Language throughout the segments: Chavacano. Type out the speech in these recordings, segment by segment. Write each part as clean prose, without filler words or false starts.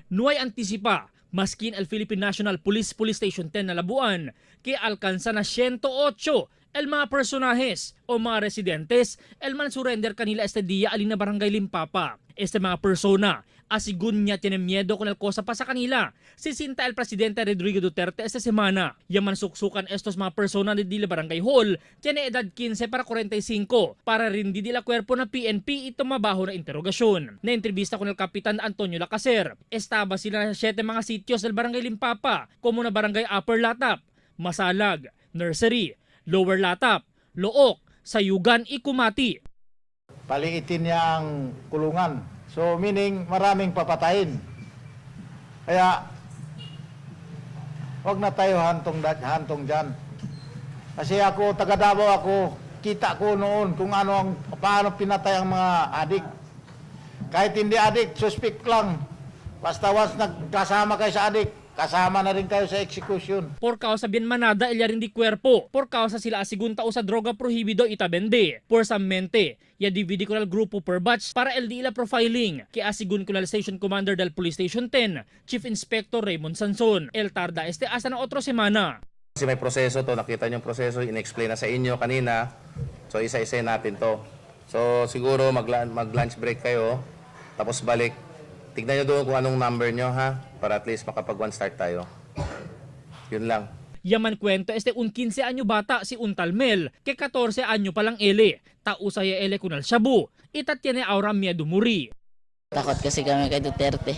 No hay antisipa, maskin el Philippine National Police Police Station 10 na Labuan, que alcanza na 108 el mga personajes o mga residentes el man surrender kanila este día alin na barangay Limpapa. Este mga persona, asigun niya tiene miedo con el cosa pa sa kanila. Sisinta el presidente Rodrigo Duterte esta semana. Yaman suksukan estos mga persona de dila barangay hall, tiene edad 15 para 45, para rindi dila cuerpo na PNP ito mabaho na interrogasyon. Na entrevista con el kapitan Antonio Lacaser, estaba sila sa 7 mga sitios del barangay Limpapa, como na barangay Upper Latap, Masalag, Nursery, Lower Latap, Look, Sayugan y Kumati. Paliitin niya ang kulungan. So meaning maraming papatayin. Kaya wag na tayo hantong hantong diyan. Kasi ako taga Davao ako, kita ko noon kung ano ang paano pinatay ang mga adik. Kahit hindi adik, suspect lang. Basta once nagkasama kayo sa adik, kasama na rin kayo sa execution. Por causa bien manada ella rindi cuerpo. Por causa sila asigunta o sa droga prohibido itabende. Por sa mente, ya dividi ko al grupo per batch para el di ila profiling. Kaya asigun ko station commander del Police Station 10, Chief Inspector Raymond Sanson. El tarda este hasta na otro semana. Kasi may proseso to, nakita niyo yung proseso, in-explain na sa inyo kanina. So isa-isa natin to. So siguro mag-lunch break kayo, tapos balik. Tignan niyo doon kung anong number niyo ha, para at least makapag one start tayo. Yun lang. Yaman kwento este un 15 anyo bata si Untalmel, ke 14 anyo palang ele. Tausaya ele kunal shabu. Itat tiene aura miedo muri. Takot kasi kami kay Duterte.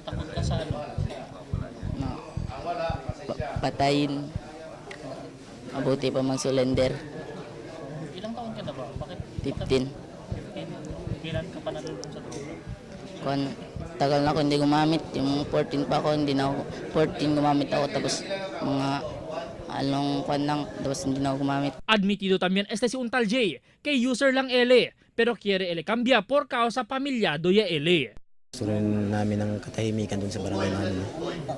Takot ka sa ano? No. Patayin. Mabuti pa mag-surrender. Ilang taon ka na ba? Bakit 15. 15? Kailan ka pa nalulong sa droga? Kung tagal na ako hindi gumamit. Yung 14 pa ako, hindi na ako. 14 gumamit ako tapos mga anong kwan lang tapos hindi na ako gumamit. Admitido también este si Untal J, kay user lang ele, pero quiere ele cambia por causa pamilyado ya ele. Gusto rin namin ng katahimikan dun sa barangay namin.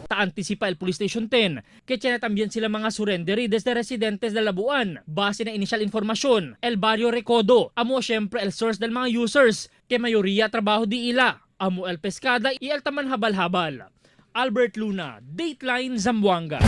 Ta-antisipa el Police Station 10, que tiene también sila mga surrendery desde residentes de Labuan. Base na initial informasyon, el barrio Recodo, amo siyempre el source del mga users, que mayoría trabajo di ila, amo el pescada y el taman habal-habal. Albert Luna, Dateline Zamboanga.